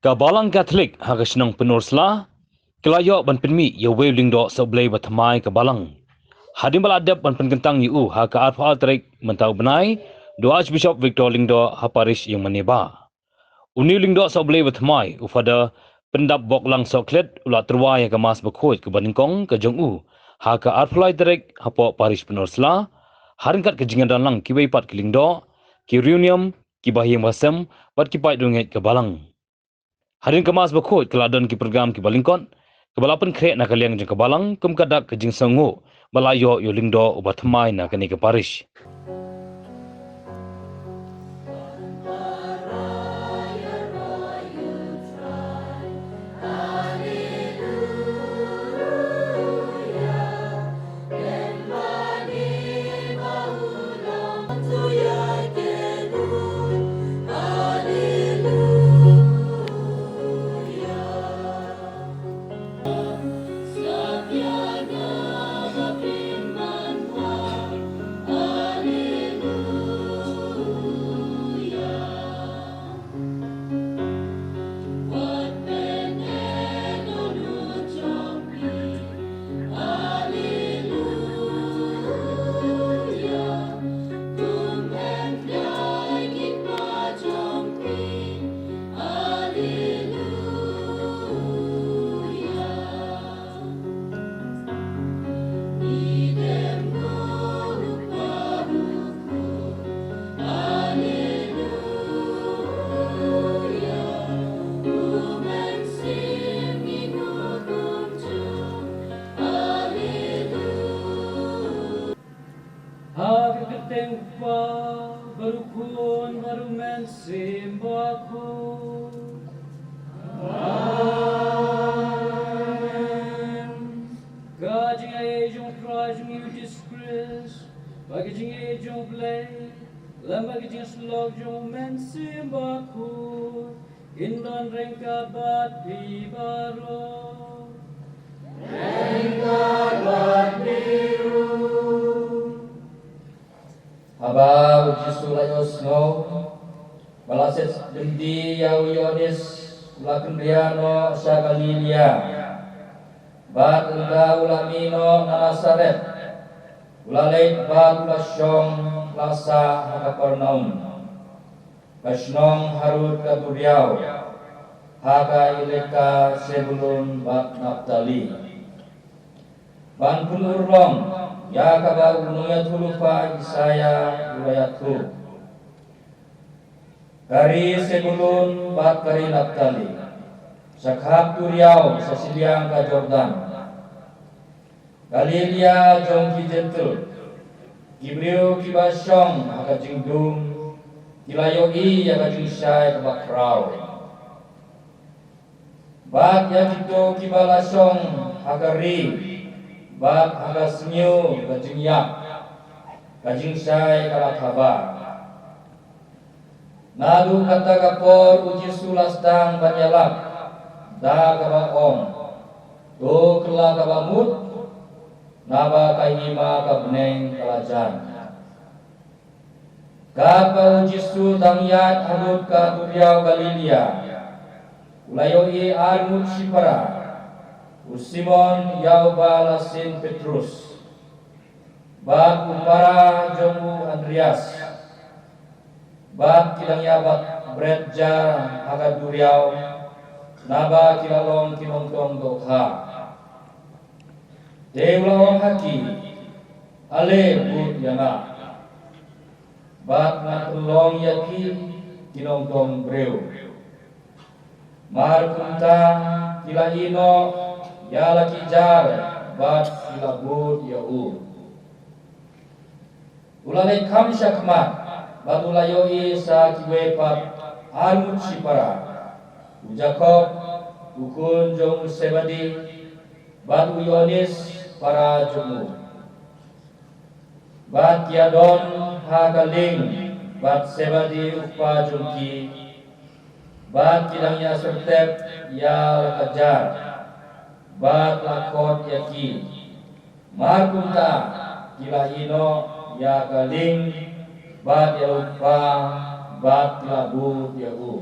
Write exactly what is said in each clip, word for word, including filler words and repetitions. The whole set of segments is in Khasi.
Ka Balang Katholik ha ka shnong Pynursla ka la ïoh ban pynmih ïa uwei u lyngdoh sohblei ba thymmai ka Balang, hadien ba la dep ban pynkyntang ïa u ha ka arphew ar tarik mynta u bnai da u Archbishop Victor Lyngdoh ha parish Ïingmane Bah. Une u lyngdoh sohblei ba thymmai, u Father Pyndapboklang Sohkhlet, u la tyrwa ïa ka Mass Bakhuid kaba nyngkong ka jong u ha ka arphew lai tarik hapoh parish Pynursla, ha ryngkat ka jingïadon lang kiwei pat ki lyngdoh, ki riewniam, ki bahaïing bahasem bad ki paidbah ngeit ka Balang. Hadien ka Mass Bakhuid ka la don ki program kiba lyngkot kaba la pynkhreh na ka liang jong ka Balang, kum ka dak ka jingsngewnguh ba la ïoh ïa u lyngdoh uba thymmai na kane ka parish. Ha ka kyrteng u Kpa bad u Khun bad u Mynsiem Bakhuid. Amen. Ka jingaiei jong u Trai jong ngi u Jisu Khrist, bad ka jingïeit jong u Blei, lem bad ka jingïasyllok jong u Mynsiem Bakhuid, kin don ryngkat bad phi baroh. Ryngkat bad phi ruh. Haba u Jisu u la ïohsngew ba la set lynti ïa u Ïoannis, u la kynriah noh sha Galilea. Bad ynda u la mih noh na Nasaret, u la leit bad u la shong la sah ha Kapernaum, ka shnong harud ka duriaw, ha ka ilaka Sebulun bad Naptali, ban pynurlong ïa kaba u nongïathuhlypa Isaïa u la ïathuh: Ka ri Sebulun bad ka ri Naptali, shakhmat duriaw sha shiliang ka Jordan, Galilea jong ki Jentil, ki briew kiba shong ha ka jingdum ki la ïohi ïa ka jingshai kaba khraw. Bad ïa kito kiba la shong ha ka ri bad ha ka sniew ka jingïap, ka jingshai ka la thaba. Naduh kata ka por u Jisu u la sdang ban ïalap da kaba ong: To kylla kaba mut, naba ka hima ka bneng ka la jan. Katba u Jisu u dang ïaid halud ka duriaw Galilea, u la ïohi arngut shipara, u Simon ïa uba la sien Petrus, bad u para jong u Andrias. Bad ki dang ïabat bret jar ha ka duriaw, naba ki la long ki nongtong dohkha. Te u la ong ha ki: Ale bud ïa nga, bad ngan pynlong ïa phi ki nongtong briew. Mar kumta ki la ïeh noh ïa la ki jar bad ki la bud ïa u. U la leit kham shakhmat bad u la ïohi sa kiwei pat arngut shipara: u Jakob u khun jong u Sebedi, bad u Ïoannis para jong u. Bad ki ïadon ha ka lieng bad Sebedi u kpa jong ki, bad ki dang ïasyrtep ïa la ka jar, bad la khot ïa ki. Mar kumta ki la ïeh noh ïa ka lieng bad ïa u kpa, bad ki la bud ïa u.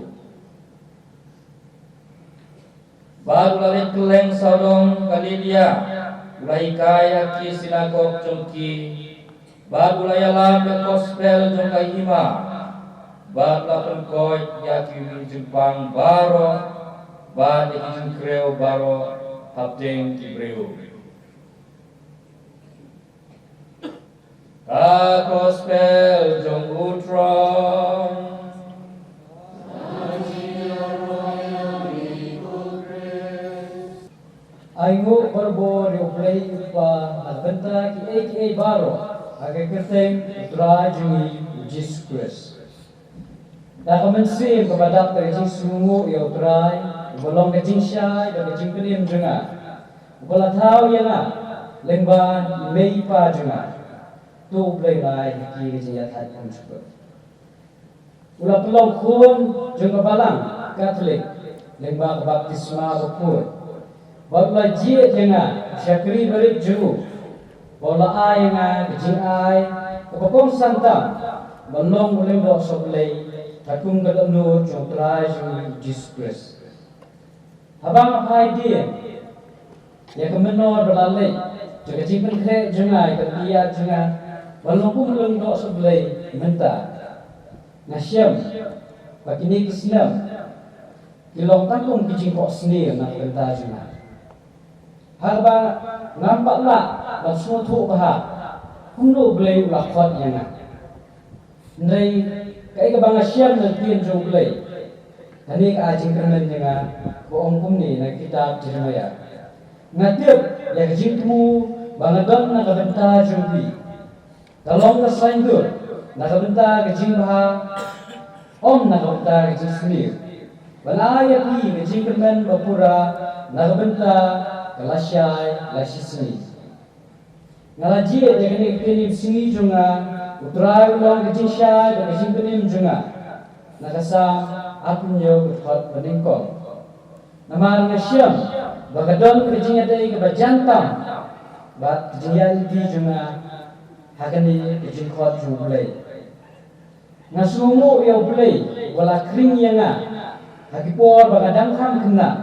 Bad u la leit kylleng sawdong Galilaia, u la hikai ha ki synagog jong ki, bad u la ïalap ïa ka gospel jong ka hima, bad u la pynkoit ïa ki jingpang baroh, bad ïa ki jingkyrkhu baroh hapdeng ki briew. Ka gospel jong u Trai. Ai nguh bor bor ïa u Blei u Kpa na ka bynta kiei kiei baroh ha ka kyrteng u Trai jong ngi u Jisu Khrist. Da ka mynsiem kaba dap da ka jingsngewnguh ïa u Trai, uba long ka jingshai bad ka jingpynim jong nga, uba la thaw ïa nga lyngba i mei i pa jong nga. To u Blei un ai ha ki ka jingïathait kumjuh. U la pynlong khun jong ka Balang Katholik lyngba ka baptisma bakhuid. Bad u la jied ïa nga, u shakri barit jong u. Bad u la ai ïa nga ka jingai kaba kongsan tam ban long u lyngdoh soh Blei, katkum ka dohnud jong u Trai jong ngi u Jisu Khrist. Haba nga phai dien ïa ka mynnor ba la leit jong ka jingpynkhreh jong nga ïa ka lynti jong nga ban long kum u lyngdoh soh Blei mynta, nga shem ba kine ki snem ki long tang kum ki jingkohsniew na ka bynta jong nga. Haba ngam pat lah ban sngewthuh bha kumno u Blei u la khot ïa nga. Hynrei kaei kaba nga shem na ka ktien jong u Blei, kane ka ai jingkyrmen ïa nga, ba ong kumne na ka kitab Jeremaïah: Nga tip ïa ka jingthmu ba nga don na ka bynta jong phi, ka long ka saiñdur na ka bynta ka jingbha, ym na ka bynta ka jingsniew, ban ai ïa phi ka jingkyrmen ba pura na ka bynta ka lashai lashisngi. Nga la jied ïa kane ka ktien sngi jong nga, u Trai u long ka jingshai bad ka jingpynim jong nga, na ka Salm arphew hynñiew, ka dkhot banyngkong. Namar nga shem ba ka don ka jingïadei kaba jan tam bad ka jingïaid lynti jong nga ha kane ka jingkhot jong u Blei. Nga sngewnguh ïa u Blei uba la khring ïa nga ha ki por ba nga dang kham khynnah,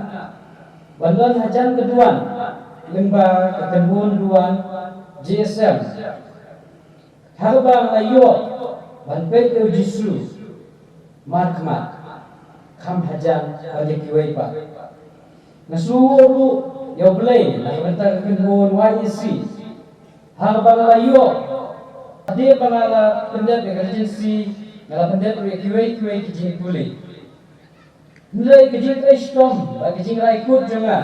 ban don hajan ka duwan lyngba ka kynhun duwan J S M, ha kaba nga la ïoh ban peit ïa u Jisu markhmat, kham hajan ban ïa kiwei pat. Nga sngewnguh ruh ïa u Blei na ka bynta ka kynhun Y E C, ha kaba nga la ïoh, hadien ba nga la pyndep ïa ka regency, nga la pyndep ruh ïa kiwei kiwei ki jingpule. Hynrei ka jingtrei shitom bad ka jingrai kut jong nga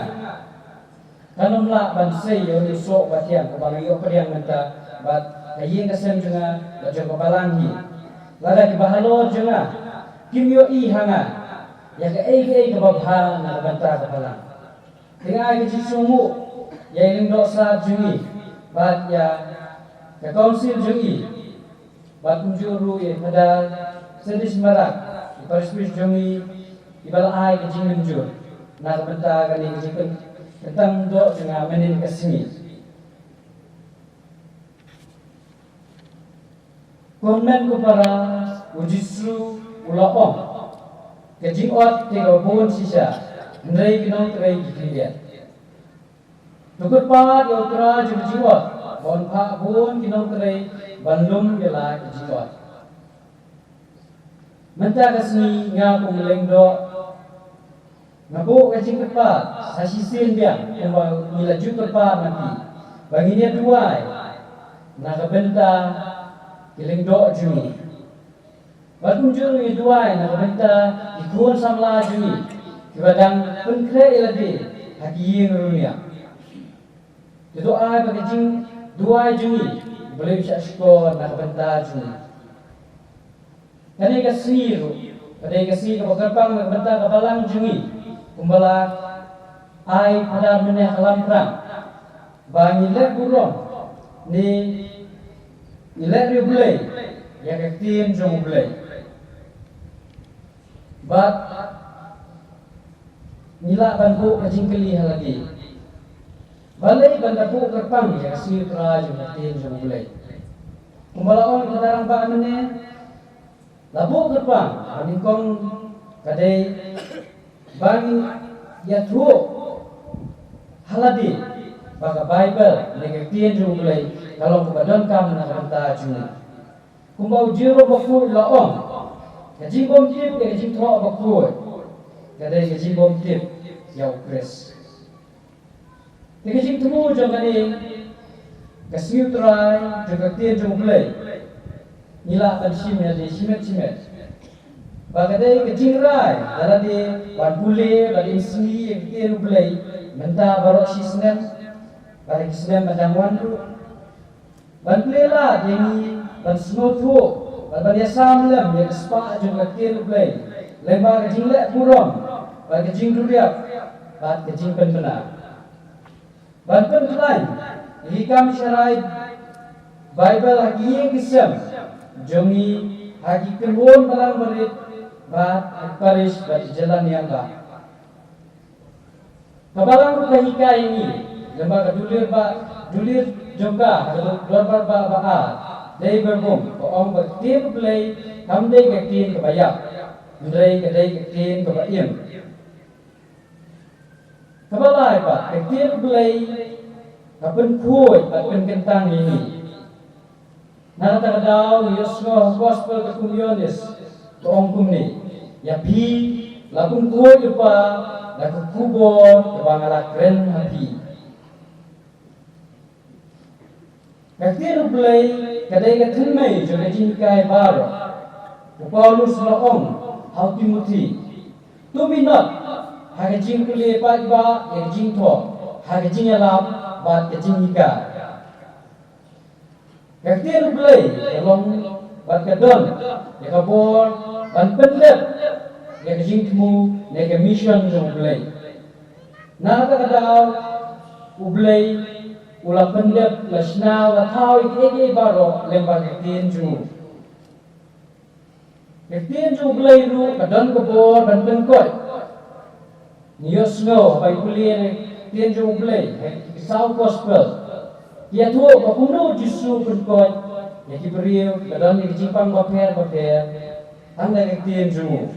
kan ym lah ban sei ïa une u soh ba thiang uba nga ïoh pdiang mynta bad ka ïing ka sem jong nga bad jong ka balang hi. Lada kiba halor jong nga kim ïohi ha nga ïa kaei kaei kaba bha na ka bynta ka balang. Te nga ai ka jingsngewnguh ïa i lyngdoh sap jong ngi bad ïa ka council jong ngi, bad kumjuh ruh ïa i Phadar Sadish Marak, i parish priest jong ngi, iba la ai ka jingmynjur na ka bynta kane ka jingpyn-, kyntang doh jong nga mynnin ka sngi. Ko hynmen ko para, u Jisu u la ong, ka jingot te kaba bun shisha, hynrei ki nongtrei ki khyndiat. To kyrpad ïa u Trai jong ka jingot, ba un phah bun ki nongtrei ban lum ïa la ka jingot. Mynta ka sngi nga kum u lyngdoh, nga buh ka jingkyrpad sa shisien biang kumba ngi la ju kyrpad na phi, ba ngin ïa duwai na ka bynta ki lyngdoh jong ngi. Bad kumjuh ruh ngi duwai na ka bynta ki khun samla jong ngi kiba dang pynkhreh ïa lade ha ki ïing riewniam. Te to ai ba ka jingduwai jong ngi, U Blei u shah shkor na ka bynta jong ngi. Kane ka sngi ruh ka dei ka sngi kaba kyrpang na ka bynta ka balang jong ngi, kumba la ai Phadar mynne ha ka Lamphrang, ba ngi leh burom ne ngi leh riewblei ïa ka ktien jong U Blei. Bad ngi lah ban buh ka jingkylli ha lade, balei ban da buh kyrpang ïa ka sngi U Trai jong ka ktien jong U Blei? Kumba la ong ka rangbah mynne, la buh kyrpang, ba nyngkong ka dei ba ngin ïathuh Ha lade ba ka Baibl ne ka ktien jong U Blei ka long kaba donkam na ka bynta jong ngi. Kumba u Jakob bakhuid u la ong, ka jingbymtip ïa ka jingthoh bakhuid ka dei ka jingbymtip ïa U Khrist. Te ka jingthmu jong kane ka sngi U Trai jong ka ktien jong U Blei, ngi lah ban shim ïa lade shimet shimet. Ba ka dei ka jingrai da lade ban pule bad im sngi ïa ka ktien U Blei mynta baroh shi snem bad ha ki snem ban dang wan ruh. Ban plie lad ïa ngi ban sngewthuh bad ban ïasam lem ïa ka spah jong ka ktien U Blei lyngba ka jingleh burom bad ka jingduriap bad ka jingpynbna. Ban pynkhlaiñ ïa ki kam sharai Baibl ha ki ïing ki sem jong ngi, ha ki kynhun balang barit bad ha ki parish bad ki jylla niam ba. Ka balang ruh ka hikai ïa ngi lyngba ka dulir ba, dulir jong ka ha ka dorbar ba, ba ar Dei Berbum, ka ong ba ka ktien U Blei kam dei ka ktien kaba ïap, hynrei ka dei ka ktien kaba im. Kaba lai pat, ka ktien U Blei ka pynkhuid bad pynkyntang ïa ngi. Na kata ka daw ngi ïohsngew ha ka gospel ka kum u Ïoannis ka ong kumne, ïa phi la pynkhuid u Kpa da ka khubor kaba nga la kren ha phi. Ka ktien U Blei ka dei ka thymmei jong ka jinghikai baroh. U Paulus u la ong ha u Timothi, to minot ha ka jingpule paidbah ïa ka jingthoh ha ka jingïalap bad ka jinghikai. Ka ktien U Blei ka long bad ka don ïa ka bor ban pyndep ïa ka jingthmu ne ka mission jong U Blei. Na kata ka daw U Blei u la pyndep, la shna, la thaw ïa kiei kiei baroh lyngba ka ktien jong u. Ka ktien jong U Blei ruh ka don ka bor ban pynkoit. Ngi ïohsngew haba ngi pule ïa ka ktien jong U Blei ha ki saw gospel, ki ïathuh ba kumno U Jisu u pynkoit ïa ki briew kiba don ïa ki jingpang bapher bapher tang da ka ktien jong u.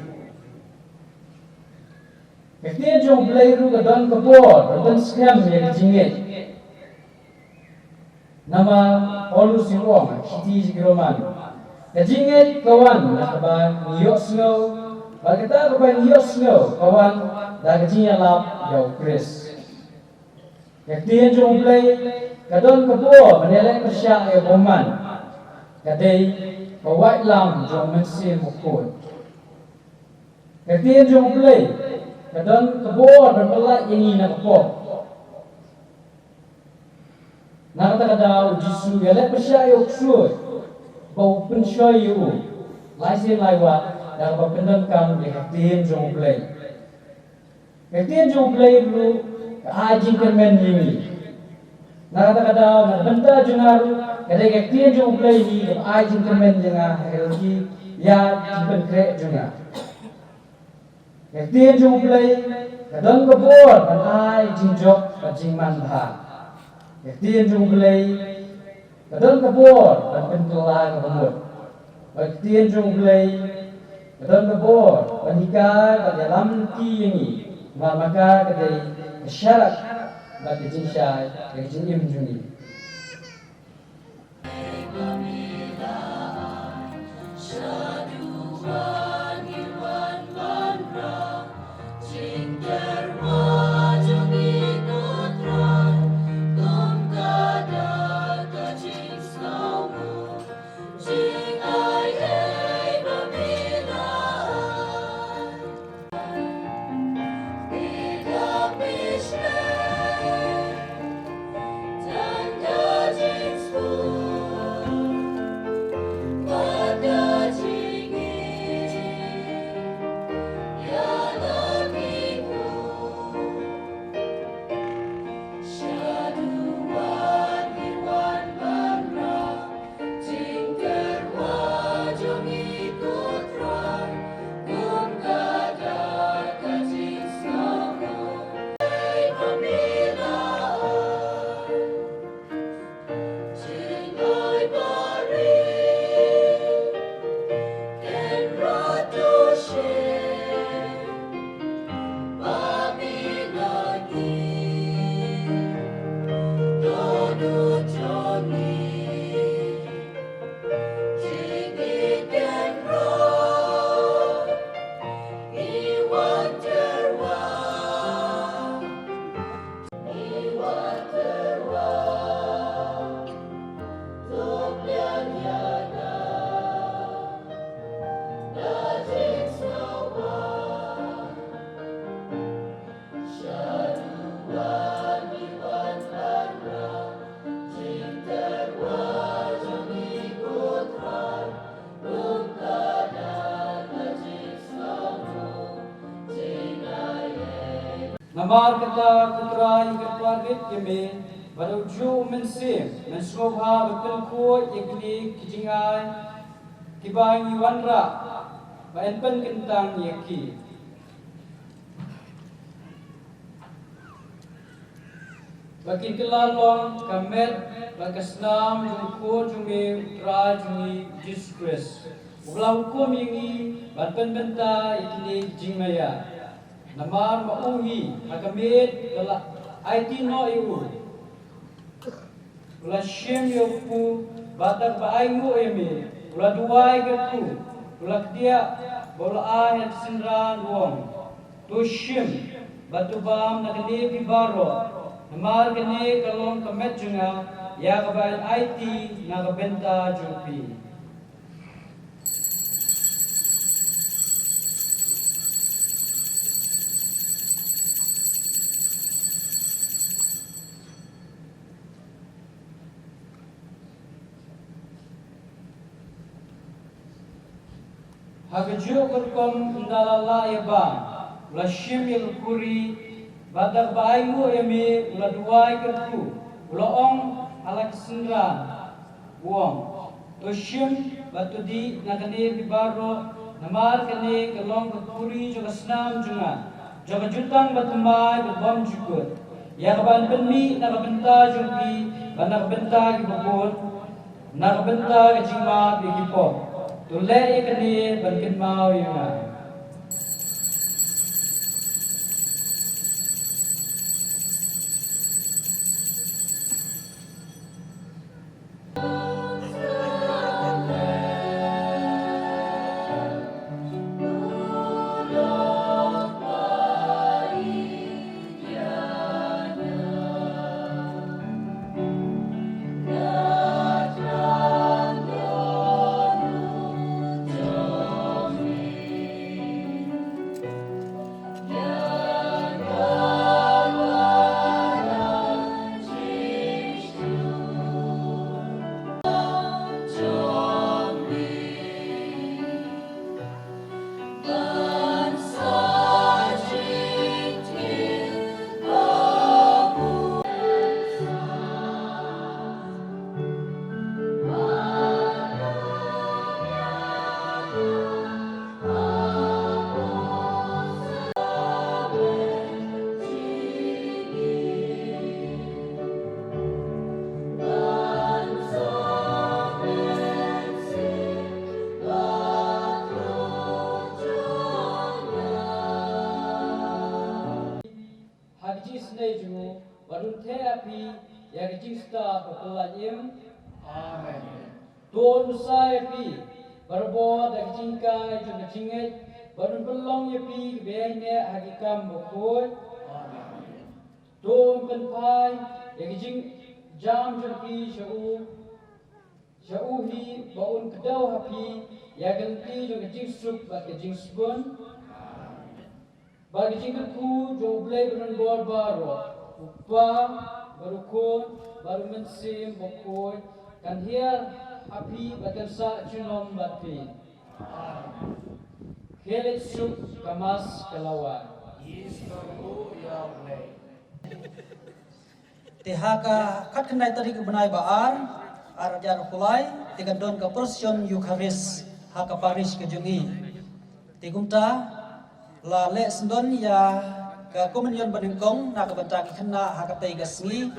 Ka ktien jong U Blei ruh ka don ka bor ban pynskhem ïa ka jingngeit. Namar Paulus u ong ha ka shithi sha ki Roman, ka jingngeit ka wan na kaba ngi ïohsngew, bad kata kaba ngi ïohsngew ka wan da ka jingïalap ïa U Khrist. Ka ktien jong U Blei ka don ka bor ban ïaleh pyrshah ïa u bymman. Ka dei ka waitlam jong U Mynsiem Bakhuid. Ka ktien jong U Blei ka don ka bor ban pyllait ïa ngi na ka pop. Na kata ka daw U Jisu u ïaleh pyrshah ïa u ksuid ba u pynshoi ïa u lai sien lai wat da kaba pyndonkam ïa ka ktien jong U Blei. Ka ktien jong U Blei ruh ka ai jingkyrmen ïa ngi. Na kata ka daw, na ka bynta jong nga ruh, ka dei ka ktien jong U Blei hi kaba ai jingkyrmen ïa nga ha ka lynti ïa jingpynkhreh jong nga. Ka ktien jong U Blei ka don ka bor ban ai jingjop bad jingmanbha. Ka ktien jong U Blei ka don ka bor ban pynkylla kaba mut. Bad ka ktien jong U Blei ka don ka bor ban hikai bad ïalam lynti ïa ngi. Namar ma ka ka dei ka sharak bad ka jingshai ka jingim jong ngi. Namar kata, ko Trai, ngi kyrpad ïa me, ba da ujuh u Mynsiem, men sngewbha ban pynkhuid ïa kine ki jingai kiba ngi wanrah, ba yn pynkyntang ïa ki, ba kin kylla long ka met bad ka snam jong u Khun jong me, u Trai jong ngi Jisu Khrist, uba la hukum ïa ngi ban pynbynta ïa kine ki jingmaïa. Namar ma u hi, ha ka miet, ka la aiti noh ïa u. U la shim ïa u kpu, bad da kaba ainguh ïa me, u la duwai kyrkhu, u la kdiah, bad u la ai ha ka synran, u ong: To shim, bad to bam na kane phi baroh, namar kane ka long ka met jong nga, ïa kaba yn aiti na ka bynta jong phi. Ha kajuh ka rukom ynda la lah ïa bam, u la shim ïa ka khuri, bad da kaba ainguh ïa me, u la duwai kyrkhu, u la ong ha la ka synran, u ong: To shim, bad to dih na kane phi baroh, namar kane ka long ka khuri jong ka snam jong nga, jong ka jutang bathymmai bad bymjukut, ïa kaba yn pynmih na ka bynta jong phi, bad na ka bynta kiba bun, na ka bynta ka jingmap ïa ki pop. To leh ïa kane ban kynmaw ïa nga. Ha ka jingisynei jong u, bad un theh ha phi ïa ka jingstad ba pyllait im. Amen. To un bsa ïa phi barabor da ka jinghikai jong ka jingngeit, bad un pynlong ïa phi kiba ïaineh ha ki kam bakhuid. Amen. To un pynphai ïa ka jingjam jong phi sha u, sha u hi, ba un kdew ha phi ïa ka lynti jong ka jingsuk bad ka jingsbun. Bad ka jingkyrkhu jong U Blei Badonbor baroh, U Kpa, bad U Khun, bad U Mynsiem Bakhuid, kan hiar ha phi bad kan sah junom bad phi. Khie leit suk, ka Mass ka la wan. Te ha ka khatkhyndai tarik u bnai ba ar, ar hajar arphew lai, te kan don ka procession Eucharist ha ka parish ka jong ngi. Te kumta la leh syndon ïa ka communion banyngkong na ka bynta ki khynnah ha katei ka sngi.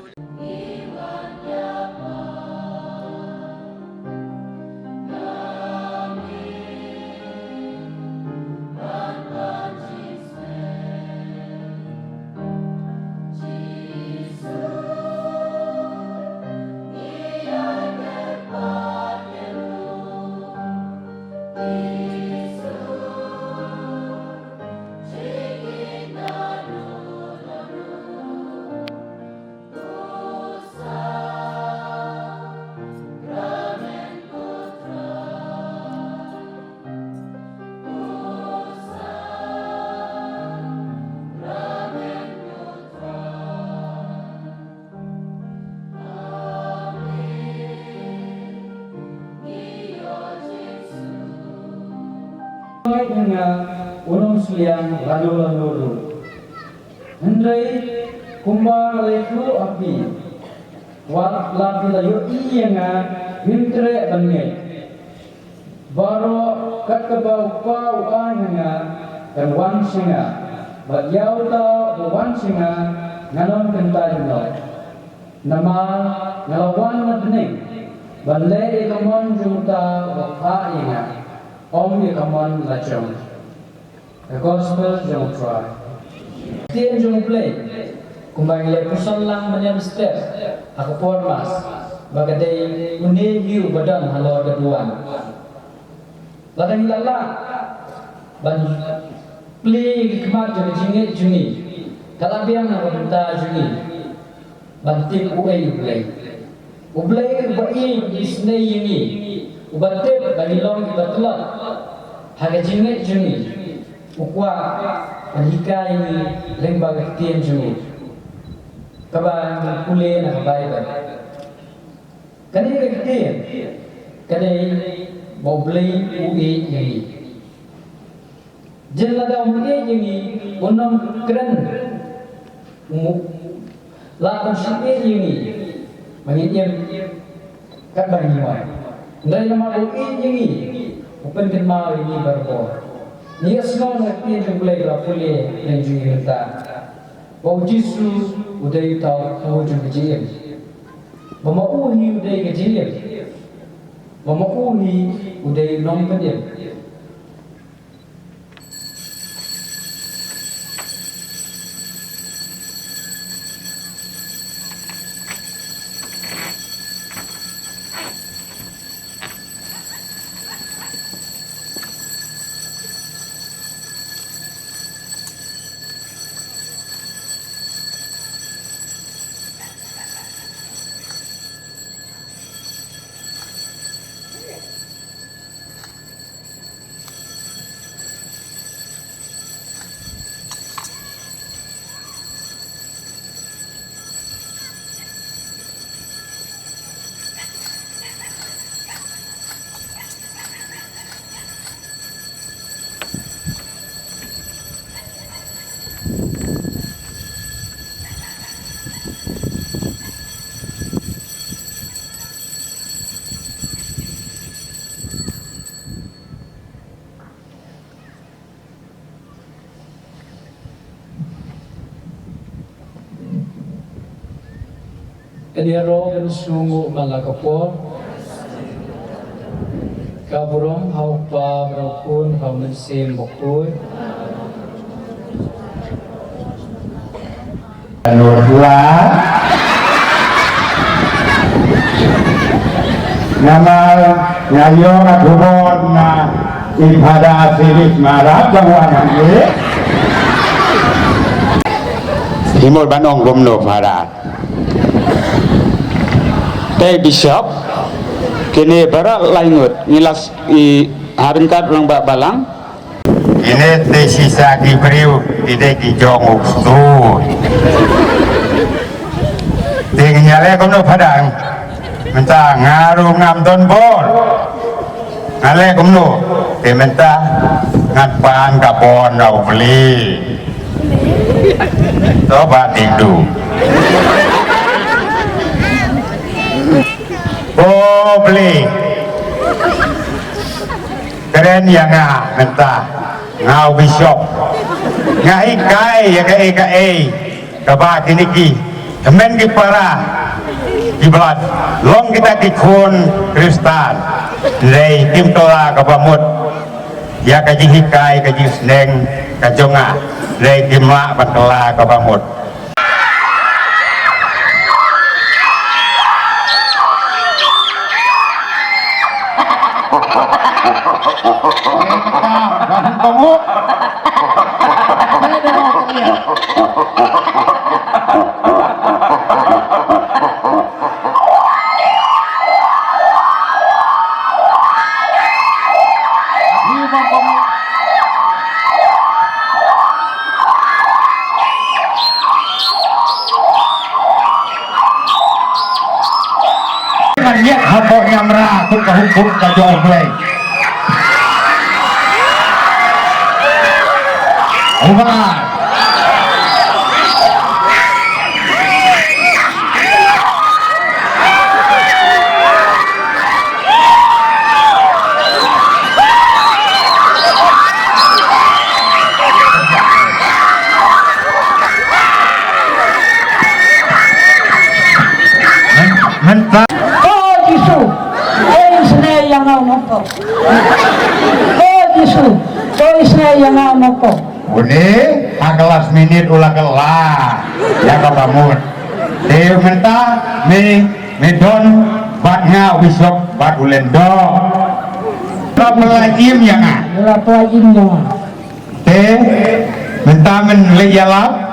Nga u nongsliang lano lano ruh. Hynrei kumba nga la ïathuh ha phi, wat la phi la ïohi ïa nga, ngim treh ban ngeit. Baroh kat kaba u Kpa u ai ha nga kan wan sha nga, bad ïa uta uba wan sha nga ngan ym kyntait noh. Namar nga la wan na bneng ban leh ïa ka mon jong uta uba phah ïa nga, ym ïa ka mon la jong. The Gospel jong U Trai. Ktien jong U Blei, kumba ngi la pyrshang lang mynne mynstep ha ka por Mass, ba ka dei une hi uba don halor ka duwan. Lada ngi la lah ban plie ïa ki khmat jong ka jingngeit jong ngi, ka la biang na ka bynta jong ngi ban tip uei U Blei. U Blei uba ïeit, uba isynei ïa ngi, uba tip ba ngi long kiba tlot ha ka jingngeit jong ngi, u kwah ban hikai ïa ngi lyngba ka ktien jong u, kaba ngi pule na ka Baibl. Kane ka ktien ka dei ba U Blei u ïeit ïa ngi. Jin lada um ïeit ïa ngi, un ym kren, um lah ban shu ïeit ïa ngi ba ngin im katba ngi wan. Hynrei namar ba u ïeit ïa ngi, u pynkynmaw ïa ngi barabor. Ngi ïohsngew na ka ktien jong U Blei ba la pule ha pdeng jong ngi mynta, ba U Jisu u dei uta u kpu jong ka jingim, ba ma u hi u dei ka jingim, ba ma u hi u dei u nongpynim. Kane ruh kan shu nguh man la ka por. Ka burom ha U Kpa bad U Khun bad U Mynsiem Bakhuid. Namar nga ïoh ka khubor na i Phadar Silis Marak ka wan hangne. Hi mut ban ong kumno Phadar. Te Bishop, kine baroh lai ngut ngi la s-, i ha ryngkat rangbah balang. Kine te shisha ki briew, kine ki jong u ksu. Te ngi ïaleh kumno Phadar? Mynta nga ruh ngam don bor. Nga leh kumno? Te mynta ngan pan ka bor na U Blei. To ba dei du. Ko Blei, kren ïa nga mynta, nga u Bishop. Nga hikai ïa kaei kaei kaba kine ki hynmen ki para kiba la long kita ki khun Khristan, hynrei kim kylla kaba mut ïa ka jinghikai ka jingsneng ka jong nga, hynrei kim lah ban kylla kaba mut. Ngan ïa hapoh ñiamra kum ka hukum ka jong U Blei. Uba Ïa nga u nongpop. Ko Jisu, ko isnei ïa nga u nongpop. Une, ha ka last minute u la kylla ïa kaba mut. Te mynta me, me don bad nga u Bishop bad u Lyngdoh. Ba pynlait im ïa nga. Ba pynlait im ïa nga. Te mynta men leit ïalap.